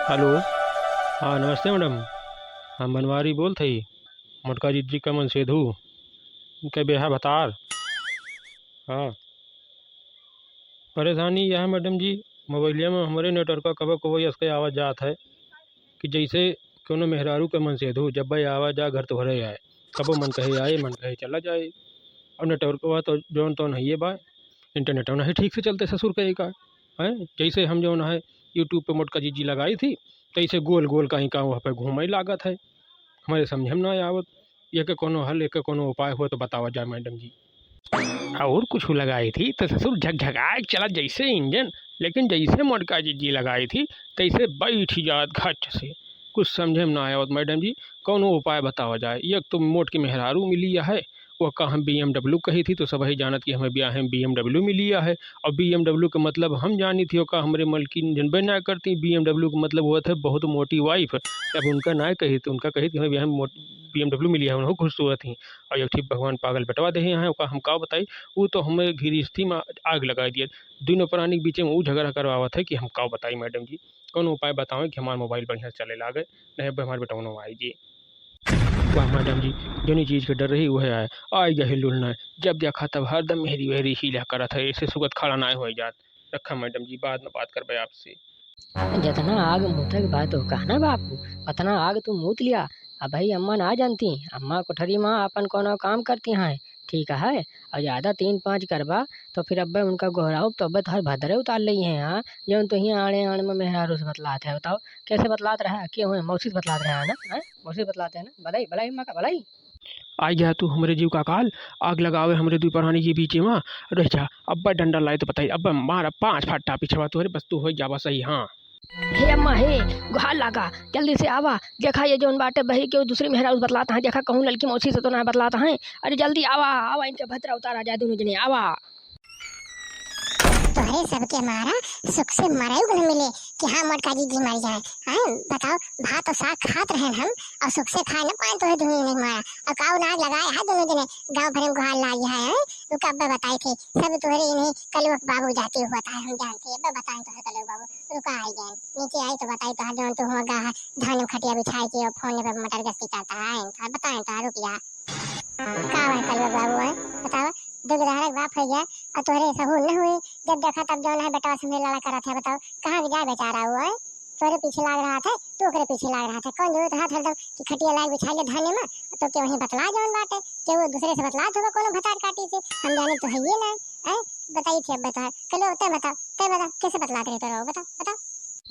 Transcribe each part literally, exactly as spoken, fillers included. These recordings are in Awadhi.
हेलो, हाँ, नमस्ते मैडम, हम बनवारी बोलत हई, मोटका जिज्जी का मनसेधू, इनके बेहा भतार। हाँ, परेशानी यह है मैडम जी, मोबाइलिया में हमरे नेटवर्क का कबो कबो यसके आवा जात है कि जैसे कोनो मेहरारू के मनसेधू जब भाई आवा जा घर तोहरे आए, कबो मन कहे आए, मन कहे चला जाए। और नेटवर्कवा तो जौन तौन हइये बा, इंटरनेटवा नहीं ठीक से चलते ससुर कहे का, हैं? जैसे हम जौन है YouTube पे मोटका जिज्जी लगाई थी, तैसे गोल गोल कहीं का वहाँ पे घूमे लागत है, हमारे समझे में ना आवत। एके कोनो हल, एके कोनो उपाय हो तो बतावा जाए मैडम जी। और कुछ लगाई थी तो ससुर झकझकाए के चला जैसे इंजन, लेकिन जैसे मोटका जिज्जी लगाई थी तैसे बैठ जात घच से। कुछ समझे में ना आवत मैडम जी, कौनो उपाय बतावा जाए। एक तो मोट की मेहरारू मिली है, वो का हम BMW कही थी तो सबही जानत कि हमें ब्याह में BMW मिली है। और BMW के मतलब हम जानी थी, ओका हमरे मलकिन जनबे ना करती। BMW के मतलब होत है बहुत मोटी वाइफ। अब उनका ना कही थी, उनका कही थी हमें ब्याह में मोट-, BMW मिली है, उन्हों खुश हुआ थी। और एक ठीक भगवान पागल बेटवा देहे हैं, ओका हम का बताई, वो तो हमें गृहस्थी में आग लगा दिया। दोनों प्राणी के बीच में वो झगड़ा करवावत है कि हम का बताई मैडम जी। कौन उपाय बतावें कि हमार मोबाइल बढ़िया से चले लागे, नहीं अब हमारे बेटौनो आई जी। वाह मैडम जी, जौनी चीज के डर रही वह आए, आई गए लुलना। जब देखा तब हरदम मेहरी वेहरी हीला करत है, ऐसे सुगत खड़ा ना हो जात। रखा मैडम जी, बाद में बात करबे आपसे। जितना आग मूते के बाद तो कहना बापू, उतना आग तू मूत लिया। अब भाई अम्मा ना जानती, अम्मा कोठरी में अपन कोनो काम करती हैं, ठीक है। और ज्यादा तीन पाँच करबा तो फिर अब्बे उनका गोहराउब तो अब्बे तोहर भदरे उतार लई हैं। हाँ, जौन तू ही आड़े आड़ में मेहरारू से बतलात है, बताओ कैसे बतलात रहा, के हुए मौसी से बतलात रहा ना, हैं? मौसी से बतलात है ना, बलाई बलाई अम्मा का बलाई। आई गया तू हमरे जीव का काल, आग लगावे हमरे दुई परानी के बीचे में। रह जा, अब्बे डंडा लाई तो बताई, अब्बे मारा पाँच फट्टा पीछवा तोहरे, बस तू हो जावा सही। हाँ। हे अम्मा हे, गोहार लागा, जल्दी से आवा। देखा ये जौन बाटे बही के दूसरी मेहरारू बतलात हैं, देखा कहूँ ललकी मौसी से तो ना बतलात हैं। अरे जल्दी आवा, आवा इनके भतरा उतारा जाए दोनों जने, आवा। तोहरे सबके मारा सुख से मरे न मिले कि हाँ मोटका जिज्जी मर जाए। हैं बताओ, भात और साग खात रहन हम और सुख से खाए न पाए तोहरे दुनिया नहीं मारा। और काऊ नाग लगाए है दोनों जने, गाँव भरे में गोहार लागी है, हैं? रुका अब्बे बताई थी, सब तोहरे इन्हीं कलुआ के बाबू जाती हुआ था, हम जानते हैं, अब्बे बताएं तोहरे कलुआ बाबू। रुका, आई गए। नीचे आई तो बताई तोहार जौन तू हुआ गा है, धान में खटिया बिछाए के और फोन पे मटर गश्ती करता है। तो बताएं तो रुक जा। का हुआ कलुआ बाबू है? बताओ, दुख दहाड़क बाप हो गया और तोहरे सहूर न हुई। जब देखा तब जौन है बेटवा से मेला करत है। बताओ, कहाँ के जाए बेचारा हुआ है? तोहरे पीछे लाग रहा था, तू ओकरे पीछे लाग रहा था। कौन जरूरत है हरदम कि खटिया लाग बिछा ले धाने में, तो के वहीं बतला जौन बाटे, के वो दूसरे से बतलात होगा कोनो भतार काटी से, हम जाने तो है ये ना। हैं? बताई थी अब बता, कलुआ तय बताओ, तय बताओ, कैसे बतलात रहे तो रहो, बताओ, बताओ।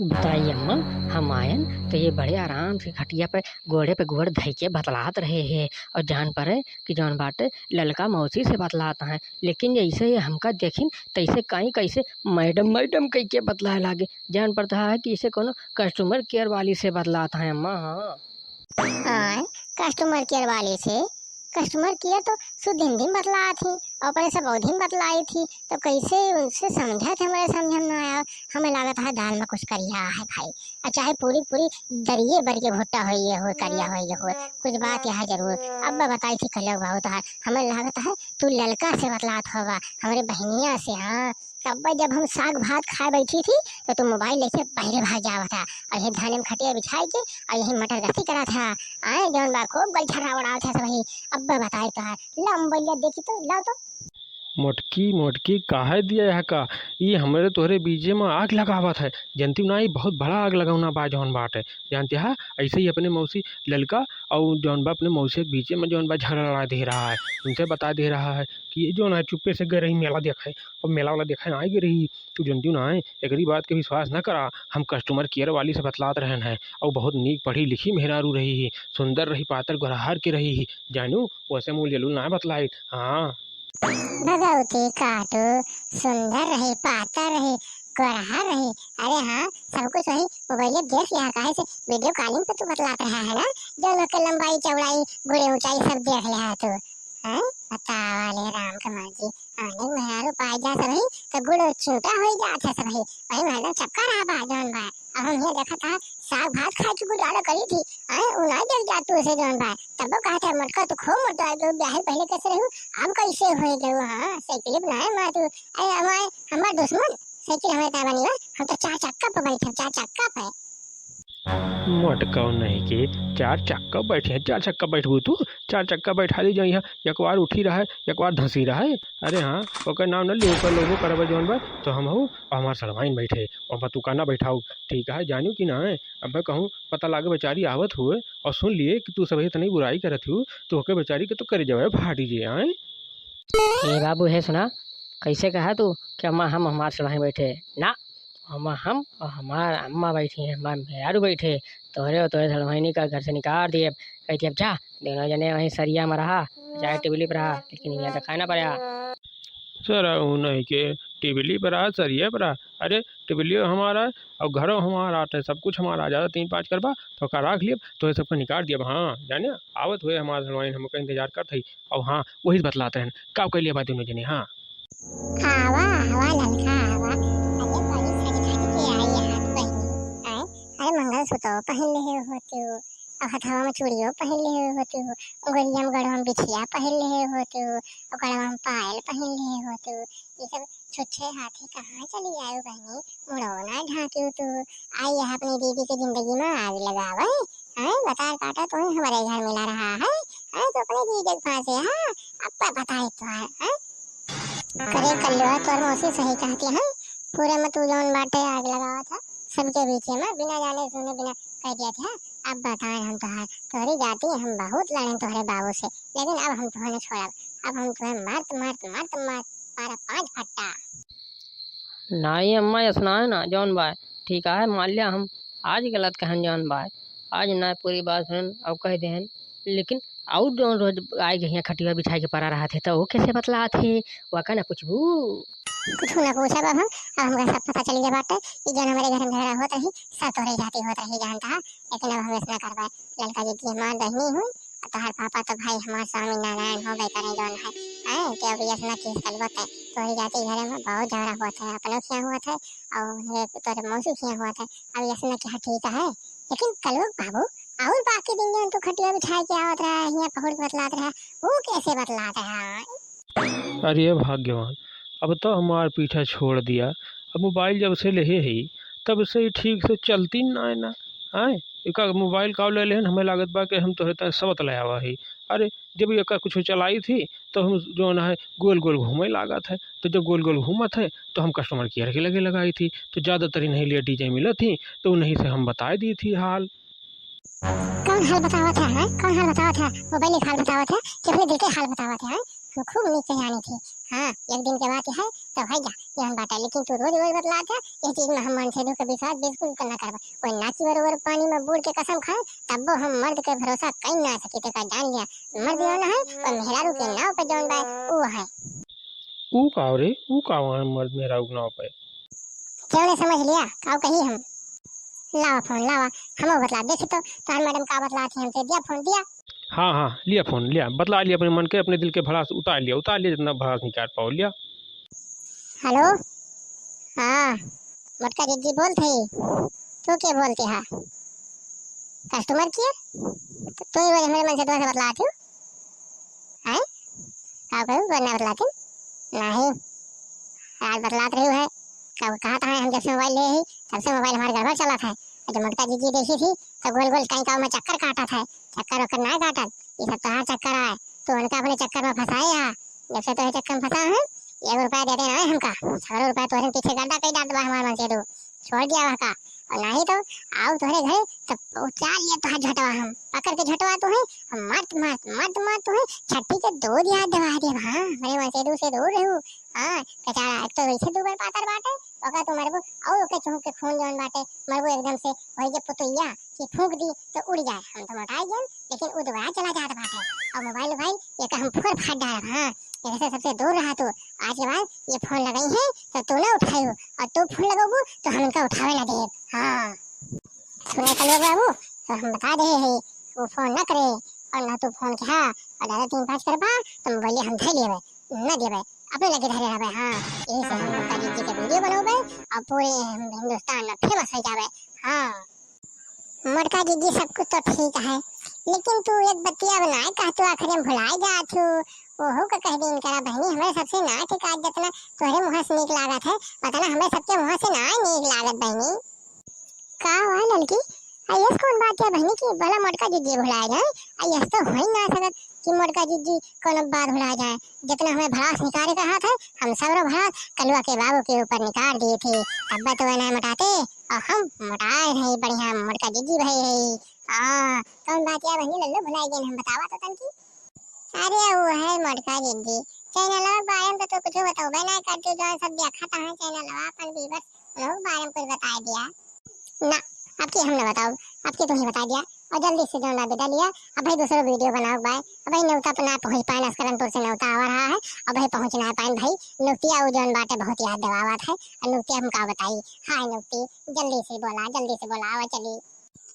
बताई अम्मा, हम आयन तो ये बड़े आराम से खटिया पे गोड़े पे गोड़ धइ के बतलात रहे हैं और जान पड़े कि जौन बाटे ललका मौसी से बतलात हैं, लेकिन जैसे ये हमका देखिन तैसे काई कैसे मैडम मैडम कह के बतलाए लागे। जान पड़ता है कि इसे कोनो कस्टमर केयर वाली से बतलात हैं अम्मा। हाँ। हाँ, कस्टमर केयर वाली से। कस्टमर केयर तो शुद्ध हिंदी में बतलात ही और अपने सब अवधी में बतलाई थी, तो कैसे उनसे समझा थे, हमारे समझ में ना आया। हमें लागत है दाल में कुछ करिया है भाई, और चाहे पूरी पूरी दरिये भर के भुट्टा हो ये हो, करिया हो ये हो, कुछ बात यहाँ जरूर। अब मैं बताई थी कलुआ बाबू तोहार, हमें लागत है तू ललका से बतलात होगा, हमरे बहनिया से। हाँ, तब जब हम साग भात खाए बैठी थी तो तू मोबाइल लेके बाहरे भाग जावा था और यही धाने में खटिया बिछाई के और यही मटर गश्ती करा था। आए जौन बा खूब गलछर्रा उड़ावत है सबही। अब बताई तोहार, ला मोबाइल देखी तो, लाओ तो। मोटकी, मोटकी, काहे दिया यहाँ का? ई हमरे तोहरे बीचे में आग लगावत है। जनती ना, ई बहुत बड़ा आग लगौना बा जौन बाटे। जानते हा, ऐसे ही अपने मौसी ललका और जौन बा अपने मौसी के बीचे में जौन बा झगड़ा लड़ा दे रहा है। उनसे बता दे रहा है कि ये जौन है चुप्पे से गए रही मेला देखे और मेला वाला देखे ना गए रही। तू जनती ना है, एकरी बात के विश्वास ना करा। हम कस्टमर केयर वाली से बतलात रहन है और बहुत नीक पढ़ी लिखी मेहरारू रही ही, सुंदर रही, पातर गोरहर के रही ही। जानू, वैसे मुँह लेलू ना बतलाई। हाँ। भगवती काटू, सुंदर रही, पातर रही, गोरहर रही। अरे हाँ, सब कुछ वही मोबाइल देख लिया, काहे से वीडियो कॉलिंग पे तू बतलात रहा है ना, जौन ओके लंबाई चौड़ाई गोड़े ऊंचाई सब देख लिया है तू। हैं? बतावा ले राम के मर्जी, आने मेहरारू पाए जा सबही तो गुड़ चूटा हो जात है सबही, वही में हरदम चपका रहा बा जौन बा। अब हम ये देखा था साग भात खाए के गुजारा करी थी, आए उ ना जल जात तू से जौन बा, तब वो कहा था मोटका तू खूब मोटा है, जो ब्याहे पहले कैसे रहू, अब कैसे हो गए हो? हाँ, साइकिल बनाए मार तू, अरे हमारे, हमारे दुश्मन साइकिल हमारे ताबा नहीं बा, हम तो चार चक्का पे बैठे, चार चक्का पे। मोटका नहीं के चार चक्का बैठे हैं, चार चक्का बैठबू तू, चार चक्का बैठा दी जाई है, एक बार उठी रहे, एक बार धंसी रहे। अरे हाँ, ओकर नाम न लियो, ओकर लोगो करबे जौन बा, तो हम हऊ और हमार सड़वाइन बैठे, और बा तू का ना बैठाऊ, ठीक है, जानियो कि ना है। अब मैं कहूँ पता लागे बेचारी आवत हुए और सुन लिए कि तू सब इतनी बुराई करत हूँ, तो ओके बेचारी के तो करे जावे फाटी जे आए। ए बाबू, हे सुना, कैसे कहा तू कि अम्मा हम हमार सड़वाइन बैठे? ना, अम्मा हम और हमार अम्मा बैठी हैं, हमार मेहरारू बैठे, तोहरे और तोहरे सड़वाइनी का घर से निकाल दिए। कह दिए, "अब जा, दोनों जने वहीं सरिया में रहा, चाहे टिबली पर रहा, लेकिन यहाँ तो खाना पड़ा।" सर, ऊ नहीं के टिबली पर रहा, सरिया पर रहा। अरे, टिबलियो हमारा है और घरो हमारा आटे, सब कुछ हमारा। ज्यादा तीन पाँच करबा तो का राख लियब, तो ये सबको निकाल दियब। हाँ, जाने, आवत हुए हमार सड़वाइन, हमका इंतजार करत हई। और हाँ, वही बतलाते हैं, का कैलिया बा दोनों जने। हाँ। आवा, आवा, ललका, आवा। अरे, बड़ी सज धज के आई हाथ बहिनी। आए, अरे, मंगलसूत्र पहिन लेहे होतू, और हथवा में चूड़ियो पहिन लेहे होतू, गोरिया में गड़वा में बिछिया पहिन लेहे होतू, और गड़वा में पायल पहिन लेहे होतू। ये सब छुच्छे हाथे कहाँ चली आयो बहिनी? मुड़ो ना ढांक्यो तू। आई यहाँ अपनी दीदी की जिंदगी में आग लगावे। हैं, बतार काटा तू ही हमारे घर मिला रहा है। हैं, तू अपने जीजे के पास है, हाँ? अब प-, बताए तो है, हैं? करे कल्लुआ, तोर मौसी सही कहती है। पूरे में तू जौन बाटे आग लगावत है, सबके बीचे में बिना जाने सुने बिना कह दिया था। अब बताए हम तोहार, तोहरी जाति हम बहुत लड़ेन तोहरे बाबू से, लेकिन अब हम तोहने छोड़ब। अब हम तोहे मर्द, मर्द, मर्द, मर्द, मारा पाँच फट्टा। नाई अम्मा, ऐसा ना है ना, जौन बाय, ठीक है, मान लिया हम आज गलत कहन जौन बाय, आज ना पूरी बात सुनन और कह देहन, लेकिन और जौन रोज आए के यहाँ खटिया बिछाए के पड़ा रहा थे, तो वो कैसे बतलात है, वो का ना पूछबू? कुछ ना पूछब अब हम, अब हमका सब पता चल गया बाटे, कि जौन हमारे घर में झगड़ा होत रही, सब तोहरे जाति होत रही, जानता है, लेकिन अब हम ऐसा ना करबे। ललका जी की हमार बहनी हुई, और तोहार पापा तो भाई हमार स्वामी नारायण हो गए करें जौन है, हैं, कि अब ये ऐसा ना चीज कल होते, तोहरी जाति घरे में बहुत झगड़ा होत है, अपनों खिया होत है, और ये तोरे मौसी खिया होत है, अब ये ऐसा ना कि हाँ ठीक है, लेकिन कलुआ बाबू, और बाकी दिन जौन तू खटिया बिछाए के आवत रहा, हियाँ पहुड़ के बतलात रहा, वो कैसे बतलात रहा? अरे भाग्यवान, अब तो हमार पीछा छोड़ दिया। अब मोबाइल जब से लेहे ही, तब से ही ठीक से चलती ना है ना। आए, एका मोबाइल का ले लेहन, हमें लागत बा कि हम तोहरे तय सबत ले आवा ही। अरे, जब एका कुछ चलाई थी, तो हम जौन है गोल गोल घूमे लागत है। तो जब गोल गोल घूमत है, तो हम customer care के लगे लगाई थी। तो ज्यादातर इन्हीं लिए DJ मिलत थी, तो उन्हीं से हम बताए दी थी हाल। कौन हाल बतावत है, हैं? कौन हाल बतावत है? मोबाइल के हाल बतावत है कि अपने दिल के हाल बतावत है, हैं? हम खूब नीक से जानी थी। हाँ, एक दिन के बात है, तो है जा, ये हम बात है, लेकिन तू रोज रोज बतलात है, ये चीज में हम मन से दुख विश्वास बिल्कुल कर ना करबा। कोई नाची बरोबर पानी में बूड़ के कसम खाए, तब वो हम मर्द के भरोसा कहीं ना सकी, ते का जान लिया, मर्द जौन है, वो मेहरारू के नाव पे जौन बा, वो है। ऊ का रे, ऊ का वहाँ मर्द मेहरारू के नाव पे? क्यों नहीं समझ लिया, काऊ कही हम? लावा फोन, लावा, हमहू बतला। देखी तो, तोहार मैडम का बतला थी हमसे, दिया फोन, दिया। हाँ, हाँ, लिया फोन, लिया, बतला लिया अपने मन के, अपने दिल के भड़ास उतार लिया, उतार लिया, जितना भड़ास निकाल पाओ, लिया। हेलो, हाँ, मोटका जीजी बोलत ही, तू के बोलत हा? Customer care? तो तू ही बोले, हमरे मन से तोहसे बतलात हूँ, हैं? का कहू, बोल ना बतलात हूँ? नहीं, आज बतलात रही है, कब कहा था हम जब से मोबाइल ले ही, तब से मोबाइल हमारे गड़बड़ चलत है। और जो मोटका जीजी देखी थी, तो गोल गोल कहीं का में चक्कर काटत है, चक्कर वक्कर ना काटत, ये सब तोहार चक्कर आए, तू उनका अपने चक्कर में फंसाए हा। जब से तोहे चक्कर में फंसा है, एक रुपया देते ना है हमका, सगरो रुपया तोहरे पीछे गड्ढा कई डालत बा हमार मन से तू। छोड़ दिया वहाँ का। और नाही तो आओ तोहरे घरे, तब उतार लिया तोहार झोटवा हम। पकड़ के झोटवा तोहे, हम मत, मत, मत, मत तोहे, छट्टी के दूध याद दिवा देब, हाँ, हमरे मन से दूर से दूर रहू। हाँ, बेचारा एक तो वैसे दू बार पातर बाटे, ओका तू मरबू, और ओके चौंक के खून जौन बाटे, मरबू एकदम से, वही जे पुतैया कि फूंक दी तो उड़ जाए। हम तो मोटाई गन, लेकिन उ दोबारा चला जात बाटे। और मोबाइल, मोबाइल, ये का हम फोड़ फाड़ डालब, हाँ, ये से सबसे दूर रहा तू। आज के बाद ये फोन लगाई है, तो तू ना उठाइयो, और तू फोन लगबू, तो हम इनका उठावे ना देब, हाँ। सुने कलुआ बाबू, तो हम बता दे है, वो फोन ना करे, और ना तू फोन के, हाँ, और ज्यादा तीन पाँच करबा, तो मोबाइल हम धर लेबे, ना देबे, अपने लगे धरे रहबे, हाँ। यही से हम मोटका जीजी के वीडियो बनोबे, और पूरे हम हिंदुस्तान में फेमस हो जाबे, हाँ। मोटका जीजी सब कुछ तो ठीक है, लेकिन तू एक बतिया अब ना कह, तू आखिरी में भुलाए जात हूँ, ओहो का कह दिन करा बहनी, हमरे सबसे ना ठीक आज जितना तोहरे मुँह से नीक लागत है, पता ना हमरे सबके मुँह से ना नीक लागत बहनी। का हुआ ललकी? अइस कौन बात है बहिनी कि भला मोटका जिज्जी भुलाए जाए? अइस तो होइ ना सकत कि मोटका जिज्जी कौनो बात भुलाए जाए। जितना हमें भड़ास निकाले का हाथ है, हम सबरो भड़ास कलुआ के बाबू के ऊपर निकाल दिए थे, तब तो वह ना मोटाते, और हम मोटाए रहे बढ़िया मोटका जिज्जी भई है। हाँ, कौन बात है बहिनी लल्लू भुलाए गए, हम बतावा तो तनकी। अरे वो है मोटका जिज्जी, चैनलवा के बारे में तो तू कुछ बतौबे ना करती, जो सब देखत हैं चैनलवा अपन viewers, उनहु के बारे में कुछ बताए दिया। ना, अब की हम ना बताओ, अब की तुम्हें बता दिया। और जल्दी से जौन बा विदा लिया, अब भाई दूसरो video बनाओ बाय। अब भाई नेवता पर ना पहुँच पाए, असकरनपुर से नेवता आवा रहा है, अब भाई पहुँच ना पाए भाई। नेवतिया वो जौन बाटे बहुत याद देवावत है, और नेवतिया हम का बताई। हाय नेवती, जल्दी से बोला, जल्दी से बोला, आवा चली।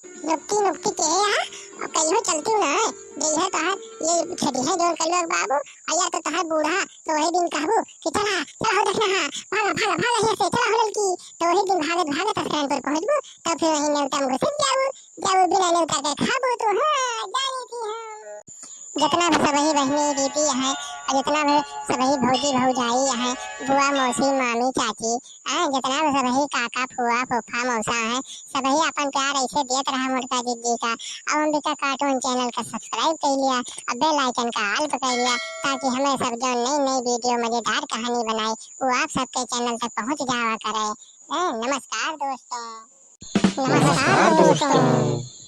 नुक्ती नुक्ती के है, अब कहियो चलती ना है, जइहे तोहार ये छेदी है जौन कलुआ के बाबू, और या तो तोहार बूढ़ा, तो वही दिन कहबू कि चला, चला हो देखना है, भागा, भागा, भागा यहाँ से, चला हो ललकी, तो वही दिन भागत, भागत असकरनपुर पहुँचबू, तो फिर वही नेवता में घुस जाबू, जब बिना नेवता के खाबू तो हाँ, जानी थी हम। जितना भी सबही बहिनी दीदी है, और जितना भी सबही भौजी भौजाई है, बुआ, मौसी, मामी, चाची, हाँ, जितना भी सबही काका, फुआ, फूफा, मौसा है, सबही अपन प्यार ऐसे देत रहा मोटका जिज्जी का। अब अंबिका cartoon channel का subscribe कर लिया, अब bell icon का all पे कर लिया, ताकि हमें सब जो नई नई video मजेदार कहानी बनाए, वो आप सबके channel तक पहुँच जावा करे। ए, नमस्कार दोस्तों। नमस्कार दोस्तों।